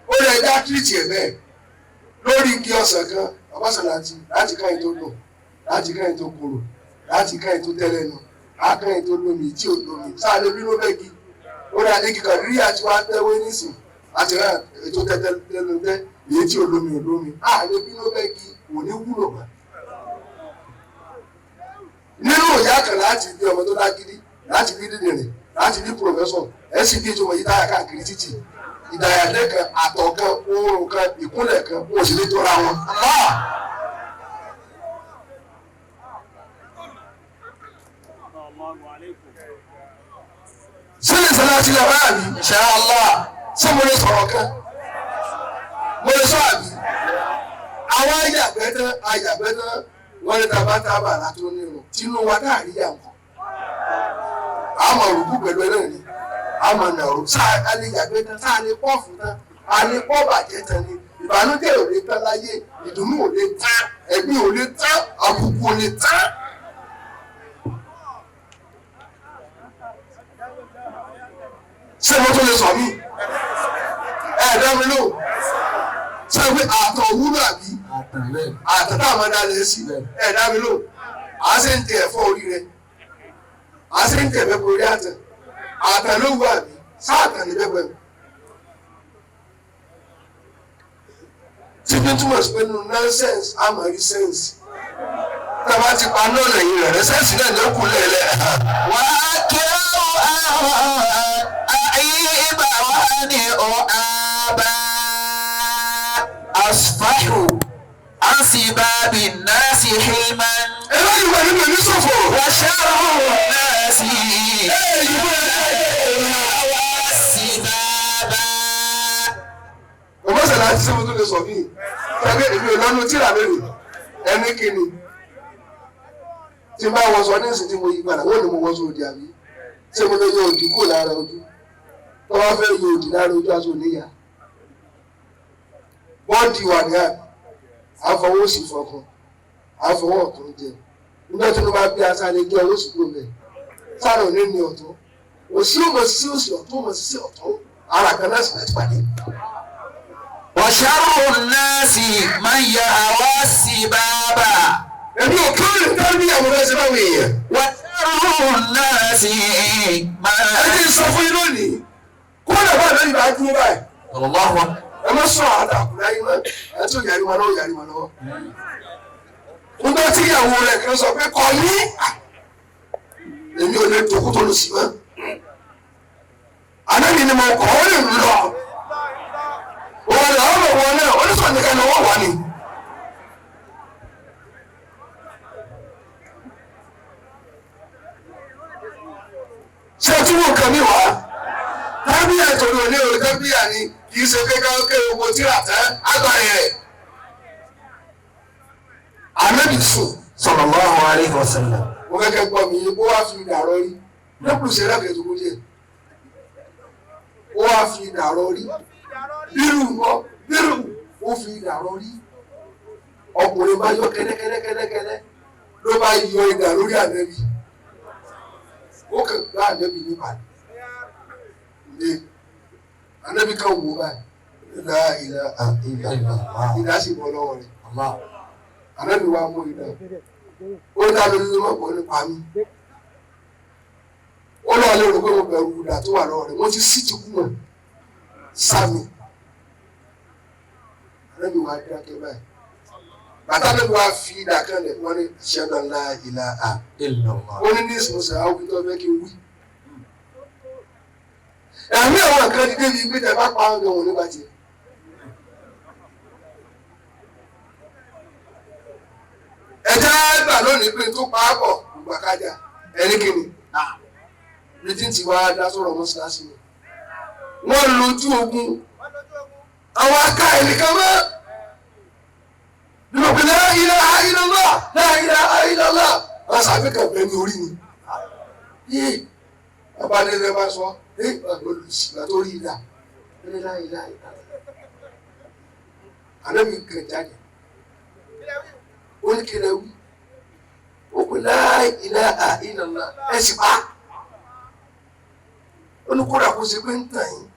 S2: ó lè dá tírìtì ẹ̀ bẹ́ẹ̀. Lórí igi ọ̀sán kan, Ọbásanláti láti káyìn tó dùn, láti káyìn tó korò, láti káyìn tó tẹ́lẹ̀nu, láti tó lómi tí ò lómi. Sáà lè bínú bẹ́ẹ̀ gi. Ó dà igi kàdírí àti wá tẹ́wé nísìn àti rà ètò tẹ́tẹ́lẹ́nu tẹ́ èyí tí ò lómi ò lómi. Àà lè bínú bẹ́ẹ̀ gi kò ní wúlò mọ́. Nínú ìyá kan láti bí ọmọ tó lágídí láti bí dìdìrìn láti bí pòfẹ́sọ̀ ẹ sì bí ìtumọ̀ yìí táyà káàkiri títì ìdàyàdé kan àtọ̀ kan oorun kan ìkúnlẹ̀ kan wọn ò sì ní tóra wọn. Sílẹ̀ sọ́lá ti lọ báyà mi.
S1: إن شاء الله.
S2: Ṣé mo lè sọ̀rọ̀ kan? Mo lè sọ àbí? Àwọn ayàgbẹ́ tán ayàgbẹ́ tán wọ́n ní tabataba látó nírun tínú wa káàrí yà nǹkan. Àmọ̀ rògbò pẹ̀lú ẹlẹ́rìí ni àmọ̀ nàró sáà a lè yàgbẹ́ tán sáà lè pọ́ọ̀fù tán a lè pọ́ bàjẹ́ tán ni ìbànújẹ́ ò lè tán láyé ìdùnnú ò lè tán ẹ̀gbin ò lè tán àbùkù ò lè tán. Ṣé mo tún lè sọ mí? Ẹ dá mi lóhùn. Ṣé pé àtọ̀ wúlò àbí? Àtọ̀ tá a máa dá lé sí. Ẹ dá mi lóhùn. À á sì ń jẹ ẹ̀fọ́ orí rẹ̀. A sì ń tẹ̀lé orí àtàn. Àtàn ló wù àbí sáàtàn ní bẹ́ẹ̀ pẹ̀lú. Tí bí túmọ̀ sí pé nínú nonsense a máa rí sense. Tá a bá ti pa náà lẹ́yìn rẹ̀ rẹ̀ sẹ́ǹsì náà ló kù lẹ́lẹ̀.
S1: Wà á kí ó àwọn àyíbá wà ní ọ̀hábà. Asfahu ansibabi nasi hilman.
S2: Ẹ bá yìí wà nínú ìlú ṣòfò.
S1: Wa sharru nasi sibaba.
S2: Bàbá sàlá ti sẹ́wọ́n tó lè sọ mí. Ṣé èmi ò lọ́nu tíra lónìí? Ẹni kìíní. Tí n bá wọṣọ ní ìsìn tí mo yí padà, wọ́n ní mo wọṣọ òdì àbí? Ṣé mo lè yọ òdì kúrò lára ojú? Tó bá fẹ́ yọ òdì lára ojú aṣọ òníyà. Bọ́ọ̀dì wà ní àbí? Àfọwọ́ òsì fọkàn, àfọwọ́ ọ̀tún jẹ. Nígbà tí wọ́n bá bí aṣáájú gé ọwọ́ òsì kúrò mẹ́. Sára òní ni ọ̀tún. Òsì ò mọ̀ sí òsì ọ̀tún ò mọ̀ sí ọ̀tún. Ara kan náà sì láti pàdé.
S1: Wa sharru nasi man yahwa sibaba.
S2: Èmi ò kí ó lè dá ní àwọn ẹsẹ̀ báwọn èèyàn.
S1: Wa sharru nasi man.
S2: Ẹ ti sọ fún yín lónìí. Kó lè bá lóyún bá dúró báyìí.
S1: Allahu
S2: Ẹ má sọ àdàkùnrin ayé mọ́. Ẹ tún yàrá wọn lọ́wọ́ yàrá wọn lọ́wọ́. Nígbà tí ìyàwó rẹ̀ kan sọ pé kọ ní. Èmi ò lè dòkú tó lù sí mọ́. Àná mi ni mo kọ́ ó lè lọ. Òun làwọn ọmọ wọn náà oníṣòwò nìkan ni wọ́n wà ní. Ṣé o tún wò nǹkan mi wá? Tábíyà torí òní òní tábíyà ni kì í ṣe pé ká ké owó tíra tán agbára rẹ̀. Ànábì sùn.
S1: Sallallahu alayhi wa sallam.
S2: Mo fẹ́ kẹ́ gbọ́ mi yé kó wá fi ìdàrọ́ rí. Lẹ́kùn ṣe lákè tó kó jẹ́. Ó wá fi ìdàrọ́ rí. Bírù ńkọ́ bírù ó fi ìdàrọ́ rí. Ọkùnrin bá yọ kẹ́lẹ́kẹ́lẹ́kẹ́lẹ́ ló bá yọ idà lórí ànábì. Ó kàn gbá ànábì ní ìbàdàn. Ilé ànábì kan wò báyìí. Ìlà ìlà ìlà ìlà sì bọ́ lọ́wọ́ rẹ̀. Ànábì wa mú idà. Ó dá lórí lọ́pọ̀ nípa mi. Ó lọ́ọ́ lérò pé mo bẹ̀rù idà tó wà lọ́wọ́ rẹ̀. Mo ti sí ti kú mọ̀. Sami. Ànábì wa dákẹ́ báyìí. Bàtà ànábì wa fi idà kan lẹ̀ wọ́n ní ashhadu an la ilaha
S1: Illallah.
S2: ó ní ní ìsìnkú àwọn tó fẹ́ kí n wí. Ẹ̀mí àwọn kan ti débi pé tẹ bá pa ọ̀gá wọn nígbà tiẹ̀. Ẹja gbà lónìí pé tó pa á pọ̀ gbà kájà ẹni kìíní. Ní tí ń ti wá dá sọ̀rọ̀ mọ́ṣáláṣí ni. Wọ́n lójú ogun. Àwọn aká ẹnìkan mọ́. Nínú pé la ilaha illallah, la ilaha illallah. Wọ́n sàbí kan bẹ́ẹ̀ ní orí ni. Yé bàbá nílẹ̀ bá sọ, ẹ olùsìgbà tó rí ìlà. Ní la ilaha illallah. Ànábì kan jáde. Ó ní kí lẹ wí. Ó pè la ilaha illallah. Ẹ sì pa. Ó ní kódà kó ṣe pé ń tàn yín.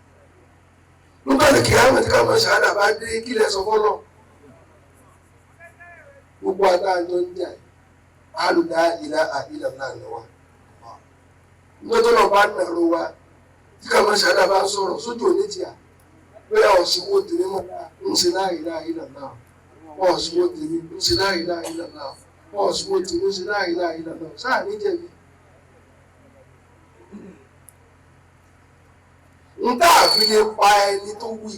S2: Nígbà tí kìí àmọ̀ tí ká máa ṣàádà bá dé kí lẹ sọ fọ́lọ̀. Gbogbo adájọ́ ń jà yìí. Alùdá ilaha illallah ni wa. Nígbà tó lọ bá nàró wa, tí ká máa ṣàádà bá sọ̀rọ̀ sójú òní tìyà. Bóyá ọ̀sìnwó tèmi mọ́ ń ṣe la ilaha illallah. Ọ̀sìnwó tèmi ń ṣe la ilaha illallah. Ọ̀sìnwó tèmi ń ṣe la ilaha illallah. Sáà ní jẹ̀bi. N tá a fi lè pa ẹni tó wí,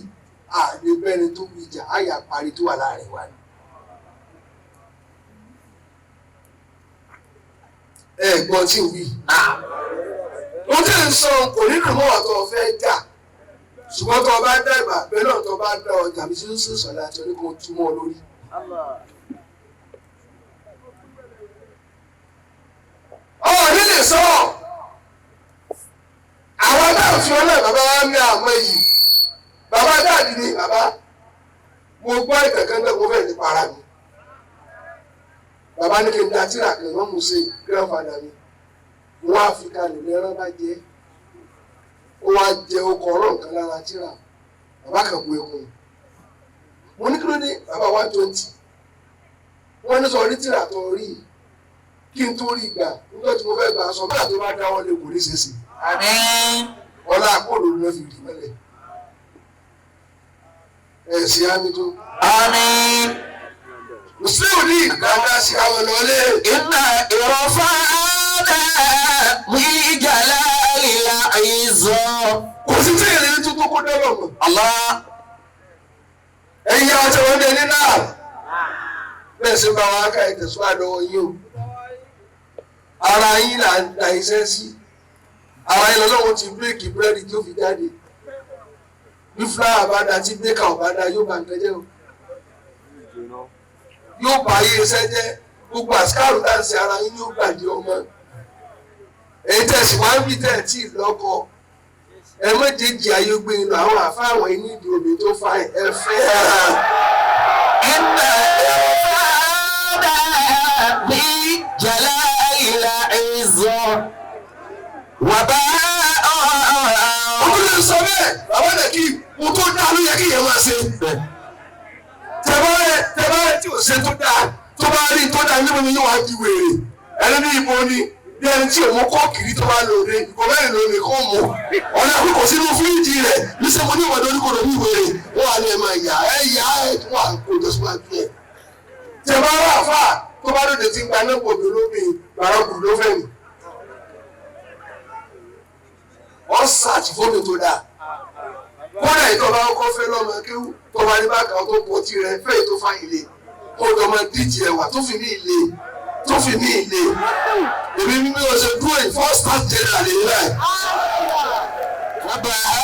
S2: àlè bẹ́ni tó wí jà, àyà parí tó wà láàrin wa ni. Ẹ gbọ́n tí ń wí. Wọ́n tí ń sọ kò nínú mọ́ ọ̀tọ̀ fẹ́ jà. Ṣùgbọ́n tó o bá dàgbà bẹ́ẹ̀ náà tó o bá dá ọjà mi sí sí sọ̀rọ̀ àti oníkan túmọ̀ lórí. Ọ̀ nílè sọ. Àwọn náà fi ọlọ́ bàbá wa ní àmọ́ yìí. Bàbá dáàdì ni bàbá. Mo gbọ́ ìtàn kan náà mo fẹ́ lè para mi. Bàbá ní kí n da tíra kan wọ́n mú sí grandfather mi. Wọ́n á fi kalẹ̀ ní ẹran bá jẹ́. Ó wá jẹ okọ̀ ọ̀rọ̀ nǹkan lára tíra. Bàbá kan bu ekun. Mo ní kí ló dé bàbá 120. Wọ́n ní sọ orí tíra tó rí. Kí n tó rí gbà nígbà tí mo fẹ́ gbà sọ báyà tó bá dáwọ́ lé kò ní ṣe sí.
S1: Àmín.
S2: Ọlá àkóòlò ló fi rí mẹ́lẹ̀. Ẹ ṣe àmì tó.
S1: Àmín.
S2: Mùsùlùmí ní dáadáa sí àwọn lọlé.
S1: Inna irfana li jalali al-izza.
S2: Kò sí tí ìrírí tuntun kó dọ́lọ̀ mọ̀.
S1: Allah.
S2: Ẹ̀yin àwọn tí wọ́n dé ní náà. Bẹ́ẹ̀ ṣe bá wa ká ìtẹ̀síwá lọ́wọ́ yín o. Ara yín là ń da iṣẹ́ sí. Ara yín lọ́wọ́ ti bírèkì búrẹ́dì tí ó fi jáde. Bí fúláwà bá da tí bẹ́kà ò bá da yóò bá nǹkan jẹ́ o. Yóò bá ayé iṣẹ́ jẹ́. Gbogbo àsìkárù tá à ń ṣe ara yín yóò gbàdé ọmọ. Èyí tẹ̀sí wá ń bí tẹ̀ tí ì lọ́kọ. Ẹ méjèèjì ayé gbé inú àwọn àfáà wọ̀nyí ní ìdí omi tó fa ẹ fẹ́ ara.
S1: Inna irfana li jalali al-izza. Wa ba'a.
S2: Ó tún lè sọ bẹ́ẹ̀ bàbá rẹ̀ kí mo tó dáa ló yẹ kí ìyẹn máa ṣe. Tẹ̀bárẹ̀ tẹ̀bárẹ̀ tí ò ṣe tó dáa tó bá rí tó dáa níbo ni yóò wá di wèrè. Ẹni ní ibo ni bí ẹni tí òun kọ́ kiri tó bá lòde ìkọ́ mẹ́rin lòde kó mú. Ọ̀nà àkókò sínú fíríjì rẹ̀ níṣẹ́ mo ní ìwọ̀dọ̀ oníkòrò ní wèrè. Wọ́n wà ní ẹ̀ máa yà ẹ̀ yà ẹ̀ wà kó jọ síwájú ẹ̀. Tẹ̀bárẹ̀ àfà tó bá lòde ti ń gba náà gbòdò lómi gbàrọ̀gùn ló fẹ́ mi. Wọ́n sáàtì fóònù tó dáa kódà yìí tó bá kọ́ fẹ́ lọ́mọ kéwú tó bá ní bákan tó pọ̀ tí rẹ fẹ́ tó fa ilé kó tó máa díje ẹ̀wà tó fi ní ilé tó fi ní ilé èmi mímú ọ̀sẹ̀ dúró yìí first class general lè rẹ̀
S1: Wa ba'a.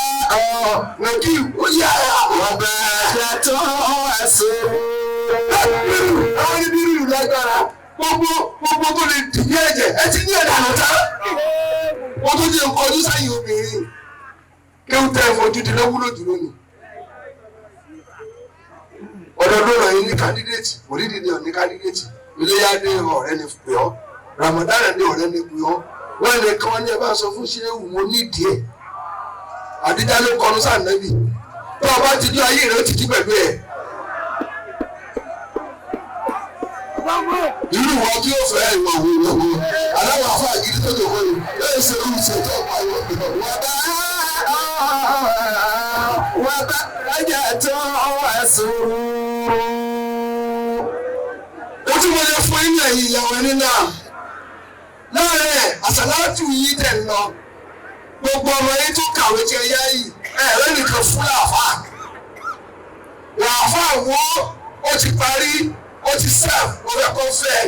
S2: nàkí ó yà á
S1: Wa ba'atun wa surur.
S2: àwọn ní bírú ìlú lágbára gbogbo gbogbo tó lè dì ní ẹ̀jẹ̀ ẹ ti ní ẹ̀dà àlọ́tá wọ́n tó jẹ́ nǹkan ọdún sáyìn obìnrin kéwú tẹ́ ẹ fojú di lọ́wọ́ lójú lónìí ọdọọdún rẹ̀ yín ní kandidate onídìí ní ọ̀ní kandidate iléyà ní ọ̀rẹ́ ni pè ọ́ Ramadan ní ọ̀rẹ́ ni pè ọ́ wọ́n lè kọ́ ní ẹ bá sọ fún ṣéwù mo nídìí ẹ̀ àdídá ló kọnu sànẹ́bì tó o bá ti dún ayé rẹ ó ti dí pẹ̀lú ẹ̀ irú wọn kí ó fẹ́ ìwọ̀ wò wò wò aláwọ̀ afọ àgídí tó dòkó yìí ẹ̀ ṣe irú ìṣètò ọ̀pá ìwọ̀ ìwọ̀.
S1: Wa ba'atun wa surur.
S2: Ó tún wọlé fún inú ẹ̀yìn ìyàwó ẹni náà láàárẹ̀ àsàlátù yìí tẹ̀ ń lọ gbogbo ọmọ yìí tó kàwé tí ẹ yá yìí ẹ̀rẹ́ nìkan fún làáfà làáfà wo ó ti parí ó ti sẹ́f ó fẹ́ kó fẹ́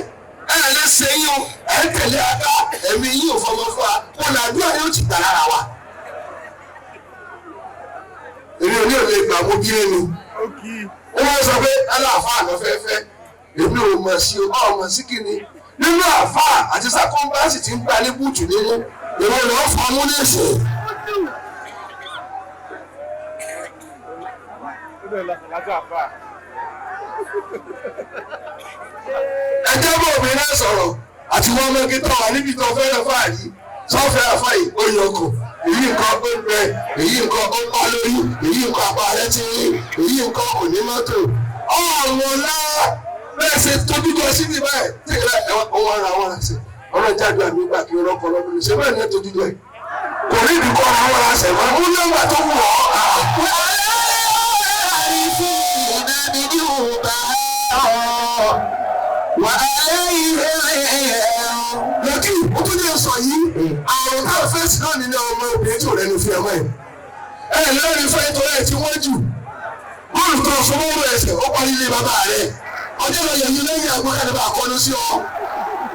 S2: ẹ ẹ̀ lè ṣe yín o ẹ̀ ń tẹ̀lé aká ẹ̀mí yín ò fọmọ fún wa kó làdúrà yóò ti gbà lára wa. Èmi ò ní òye ìgbà mo bí ẹnu ó wọ́n sọ pé aláàfáà lọ fẹ́ fẹ́ èmi ò mọ̀ sí o ọ̀ mọ̀ sí kìíní nínú àfáà àti sákọ́ńbáàsì tí ń gba ní búùtù nínú ìwọ ni wọ́n fọ mú nísìn. Ẹ jẹ́ bó mi náà sọ̀rọ̀ àti wọ́n mọ́kí tó wà níbi tó fẹ́ràn fáàrí sọ́fẹ́ àfáì ó yọ ọkọ̀ èyí nǹkan ó ń bẹ èyí nǹkan ó ń pa lórí èyí nǹkan apá rẹ ti rí èyí nǹkan kò ní mọ́tò ọ̀rọ̀ ńlá bẹ́ẹ̀ ṣe tójú jọ sí ní báyìí tí ìrẹ́ ọwọ́ ara wọn ṣe ọ̀rọ̀ jáde àmì gbà kí ọlọ́kọ lọ́dún ṣe bẹ́ẹ̀ ní ẹ tójú jọ yìí kò ní ìdíkọ́ ara wọn ṣe mọ́ ó nọ́mbà tó wù ọ́. Lọ́kì ó tún ní sọ yìí àrùn táwọn fẹ́ẹ̀sì náà nílé ọmọ obìnrin tí ò rẹnu fi ọmọ ẹ̀. Ẹ lẹ́rìí fẹ́ torí ẹ̀ tí wọ́n jù. Bọ́ọ̀lù tó fọwọ́ ẹsẹ̀ ó parí ilé bàbá rẹ̀. Ọjọ́ lọ yẹ̀yìn lẹ́yìn àgbọ̀kadà bá kọlu sí ọ.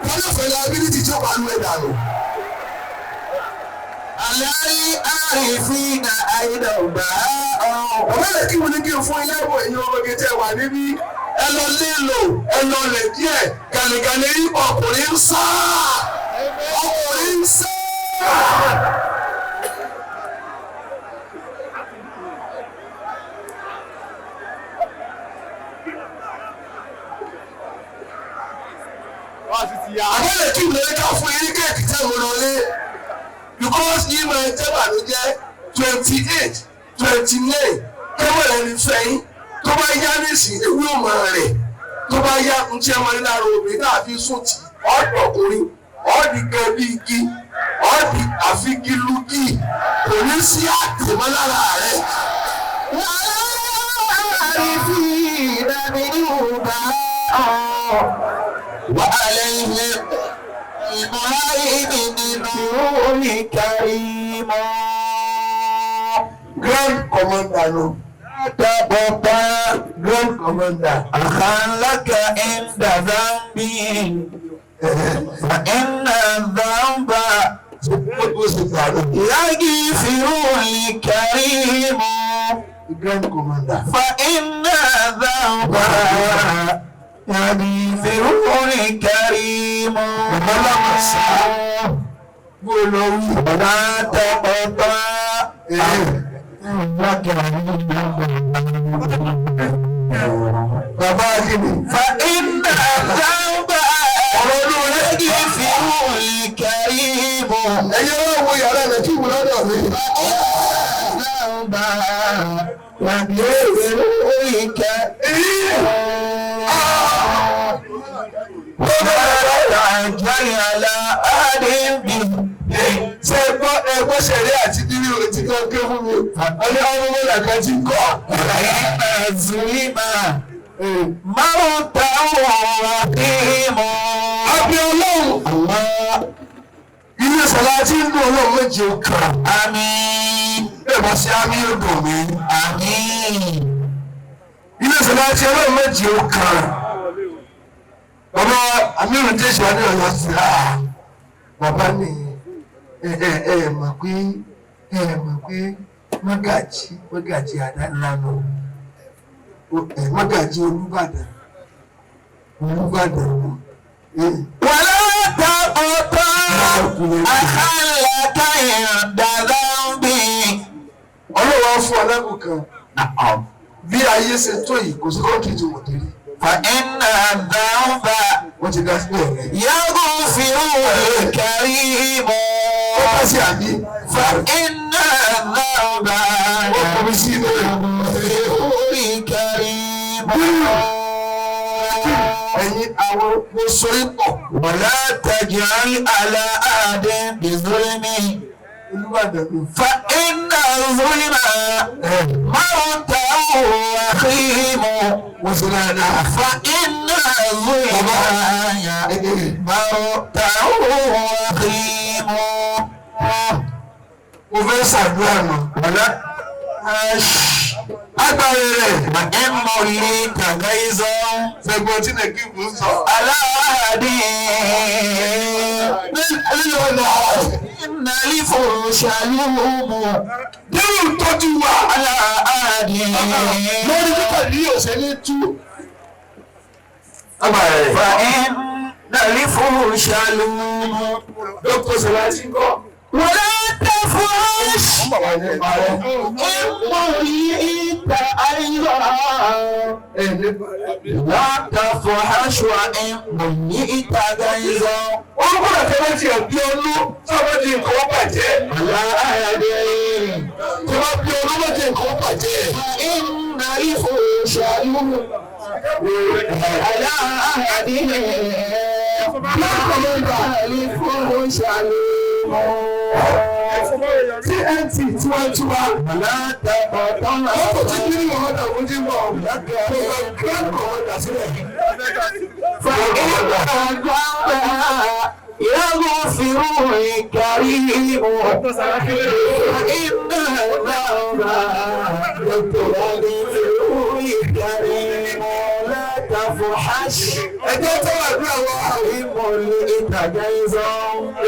S2: Wọ́n yóò fẹ́ liability tí ó bá lu ẹ̀ dànù.
S1: Aláì àrífínà àìdọ̀gbà ọ̀.
S2: Ọ̀rẹ́ rẹ̀ kí mo ní kí n fún ilé ẹ̀bùn ẹ̀yin ọmọge tẹ́ wà níbí. Ẹ lọ léèlò, ẹ lọ lẹ̀ díẹ̀, gàlẹ́gàlẹ́ yìí ọkùnrin ń sá. Ọkùnrin ń sá. Àbẹ̀lẹ̀ kí mo ní ká fún yín ní kéèkì tẹ́ mo lọ lé. Because yìí máa jẹ́ bàlújẹ́ 28, 29 kẹ́wọ́ rẹ̀ ní fẹ́ yín tó bá yá nísìn ewé ò máa rẹ̀ tó bá yá ń tí ẹ máa ní lára obìnrin náà fi sùn tì Ọ̀dọ̀kùnrin ọ̀dì kan bí igi ọ̀dì àfigilugi kò ní sí àtẹ̀mọ́ lára rẹ̀.
S1: والعارفين منه بهاء وعليهم المهيمن نور كريم
S2: Grand commander ló.
S1: تبقى
S2: Grand commander.
S1: أخا لك عند ذنبي فإن الذنب
S2: Ó sì gbàdúrà.
S1: يغفر الكريم
S2: Grand commander.
S1: فإن الذنب يغفر الكريم
S2: Bó lọ wí.
S1: ولا تقطع
S2: Bàbá Akínní.
S1: فإن الذنب يغفر الكريم
S2: Ẹyẹ wá wo yàrá rẹ̀ kí ìwúlọ́ dọ̀ mí.
S1: الذنب يغفر الكريم ولا تعجل على أحد به
S2: Ṣé ẹ gbọ́ ẹ gbọ́ sẹ̀rí àti dírí orí tí kan ké fún mi? Ọdún àwọn ọmọ mọ́lá kan ti ń kọ́.
S1: فإن الظلم موتا رحيم
S2: Àbí Ọlọ́run
S1: الله
S2: ilé sọ̀rọ̀ àti ń dùn Ọlọ́run méje ó kàn.
S1: آمين
S2: Bẹ́ẹ̀ bá ṣe àmì yóò dùn mí.
S1: آمين
S2: Ilé sọ̀rọ̀ àti Ọlọ́run méje ó kàn. Bàbá Amírù Jésù wà ní Ọ̀yọ́ sí i. Bàbá ní ẹ ẹ ẹ mọ̀ pé ẹ mọ̀ pé mọ́gàjí mọ́gàjí àdánilànà mọ́gàjí Olúbàdàn Olúbàdàn ẹ.
S1: ولا تقطع أخا لك عند ذنبي
S2: Ọlọ́wọ́ fún ọlẹ́bùn kan bí ayé ṣe tó yìí kò sí kọ́ńtì tí wọ́n dé rí
S1: فإن الذنب
S2: wọ́n ti dá sílẹ̀ rẹ̀.
S1: يغفر الكريم
S2: Ó bá sí àbí
S1: فإن الذنب
S2: ó kọ́ mi sí inú rẹ̀.
S1: يغفر الكريم
S2: Ẹ̀yin àwọn mo sọ yín pọ̀
S1: ولا تجعل على أحد بظلم
S2: Olúbàdàn ló
S1: فإن الظلم موتا وخيم
S2: wọ́n ṣe dáadáa.
S1: فإن الظلم موتا وخيم
S2: Mo fẹ́ ṣàdúrà nù.
S1: ولا
S2: Agbára rẹ̀
S1: وإن مريت غيظا
S2: ṣẹ̀gbọ́n tí Nàìjíríà ń sọ.
S1: على أحد
S2: Lílọ ọ̀nà
S1: إن الفرش يوم
S2: nínú ìtọ́jú wa
S1: على أحد
S2: lórí pípa ní ọ̀sẹ̀ ní tú. Agbára rẹ̀.
S1: فإن الفرش يوم
S2: Dókítà Sọlá ti ń kọ́.
S1: ولا تفرش إن مريت أيضا لا تفحش وإن مريت غيظا
S2: Orúkọ rẹ̀ fẹ́rẹ́ tiẹ̀ bí ọlú sábà di nǹkan ó bàjẹ́.
S1: على أحد
S2: Tí wọ́n bí ọlú bá di nǹkan ó bàjẹ́.
S1: فإن الفرش يوم على أحد الفرش يوم
S2: TNT tiwantiwa.
S1: ولا تقطع
S2: Ọkọ̀ tí kí ni wọ́n dà wọ́n jí bọ̀. Mo fẹ́ grand commander sílẹ̀.
S1: فإن الذنب يغفر الكريم فإن الذنب يغفر الكريم لا تفحش
S2: Ẹjẹ́ tó wà ní àwọn
S1: إن غيظا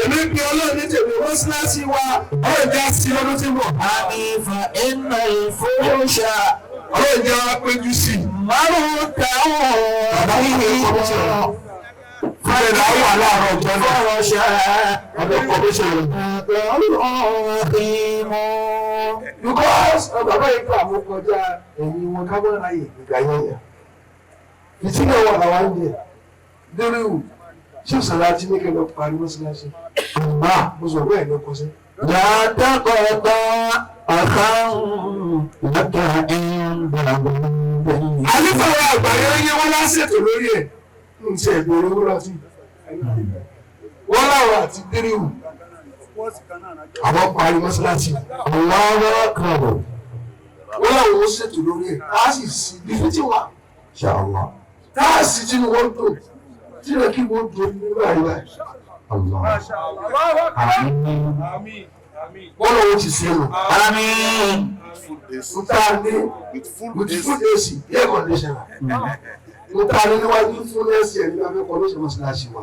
S2: èmi ń bí ọlọ́run ní tèmi mọ́ṣáláṣí wa ọ̀rọ̀ ìjà sí lọ́dún tí ń bọ̀.
S1: آمين فإن الفحش
S2: Ọ̀rọ̀ ìjà wa péjú sí i.
S1: موتا رهيب
S2: Fúnra rẹ̀ wà láàárọ̀ ọjọ́ náà.
S1: فرشا
S2: Ọ̀dọ̀ kọ̀míṣọ̀nù.
S1: رحيم
S2: Because bàbá yìí kọ́ àwọn kọjá ẹ̀yìn wọn ká mọ́ ráyè ìgbà yẹn yẹn. Ìtúná wà làwọn ń jẹ. Dérìwù ṣé òṣèlú àti ní kẹlẹ́ parí mọ́ṣáláṣí? Mo sọ bẹ́ẹ̀ ló kọ sí.
S1: لا تقطع أخا لك عند ذنب
S2: Àlífà wa àgbà yẹn yé wọn lásètò lórí ẹ̀. Ń ṣe ẹ̀dùn olówó láti. Wọ́n láwọn àti Díríwù àwọn parí mọ́ṣáláṣí.
S1: Allahu akbar.
S2: Wọ́n láwọn ó ṣètò lórí ẹ̀ tá a sì sí bí fítí wa.
S1: Inshallah.
S2: Tá a sì tí wọ́n dùn tí wọ́n kí wọ́n dùn nígbà yìí báyìí.
S1: Allah. Àmín.
S2: Wọ́n lọ́wọ́ ti ṣe nù.
S1: Àmín.
S2: Nta ní
S3: With full
S2: with
S3: AC.
S2: full AC, air conditioner. Nta ní níwájú fún AC ẹ̀ ní abẹ́ kọ́lọ́sì mọ́ṣáláṣí wa.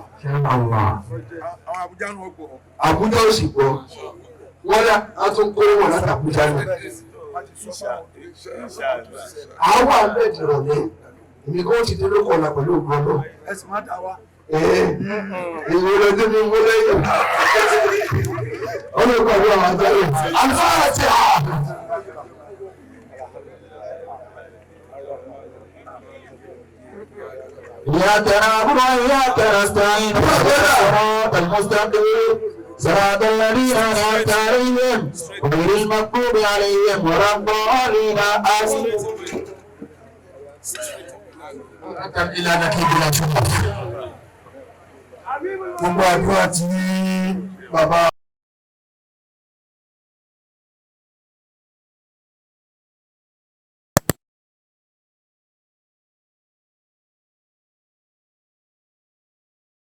S1: Allah.
S3: Àwọn Abuja náà gbọ́.
S2: Àbújá ò sì gbọ́. Wọ́n dá a tún kó wọn láti Àbújá náà. Àwọn àbẹ̀ ìrọ̀lẹ́ èmi kò ti dé lóko ọ̀la pẹ̀lú ògùn ọlọ́. Èmi lọ dé mi mú lẹ́yìn. Ọlọ́gbọ̀n àbí àwọn àgbáyé. Àlùfáà ti hà.
S1: إياك نعبد وإياك نستعين اهدنا الصراط المستقيم صراط الذين أنعمت عليهم غير المغضوب عليهم ولا الضالين. آمين.
S2: Gbogbo àdúrà tí bàbá.